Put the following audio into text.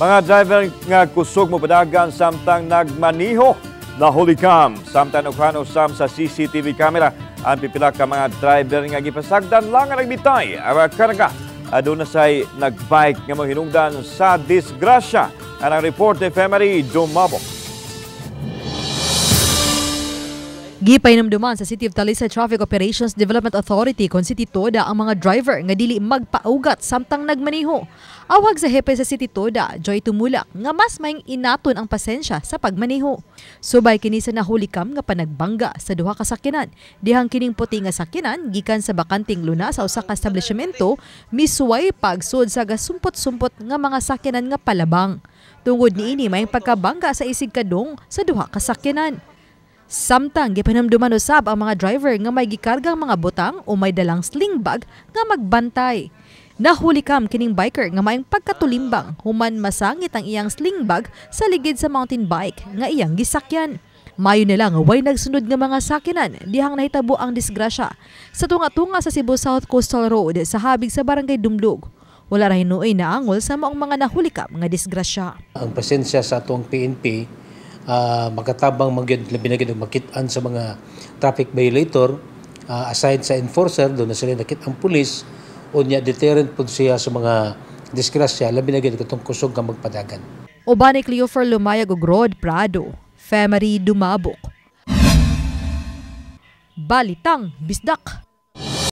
Mga driver nga kusog mo padagan samtang nagmaniho nahulikam. Samtang ukano sam sa CCTV camera ang pipila ka mga driver nga gipasagdan lang ang nagbitay ang karga. Aduna say nagbike nga mohinungdan sa disgrasya. Ang report ni Femery Dumabok. Gipahinumduman sa City of Talisay Traffic Operations Development Authority kon City Toda ang mga driver nga dili magpaugat samtang nagmaniho. Awhag sa hepe sa City Toda, Joy Tumulak, nga mas maing inaton ang pasensya sa pagmaniho. Subay kini sa nahulikam nga panagbangga sa duha ka sakyanan. Dihang kining puti nga sakyanan gikan sa bakanting luna sa usa ka establishmento misuway pagsud sa gasumpot-sumpot nga mga sakyanan nga palabang. Tungod niini maing pagkabangga sa isig kadong sa duha ka sakyanan. Samtang gipanamduman usab ang mga driver nga may gikargang mga butang o may dalang sling bag nga magbantay. Nahulikam kining biker nga maayong pagkatulimbang human masangit ang iyang sling bag sa ligid sa mountain bike nga iyang gisakyan. Mayo nila nga way nagsunod nga mga sakyanan dihang nahitabo ang disgrasya sa tunga-tunga sa Cebu South Coastal Road sa habig sa Barangay Dumlog. Wala ra hinuoy naangol sa maong mga nahulikam nga disgrasya. Ang presensya sa atong PNP makatabang magyud, labi na gyud makit-an sa mga traffic violator, aside sa enforcer doon na sila nakit ang pulis unya deterrent pud siya sa mga disgrasya, labi na gyud katong kusog nga magpadagan. Uban ni Cleofer Lumayag ug Rod Prado, Femery Dumabok. Balitang Bisdak.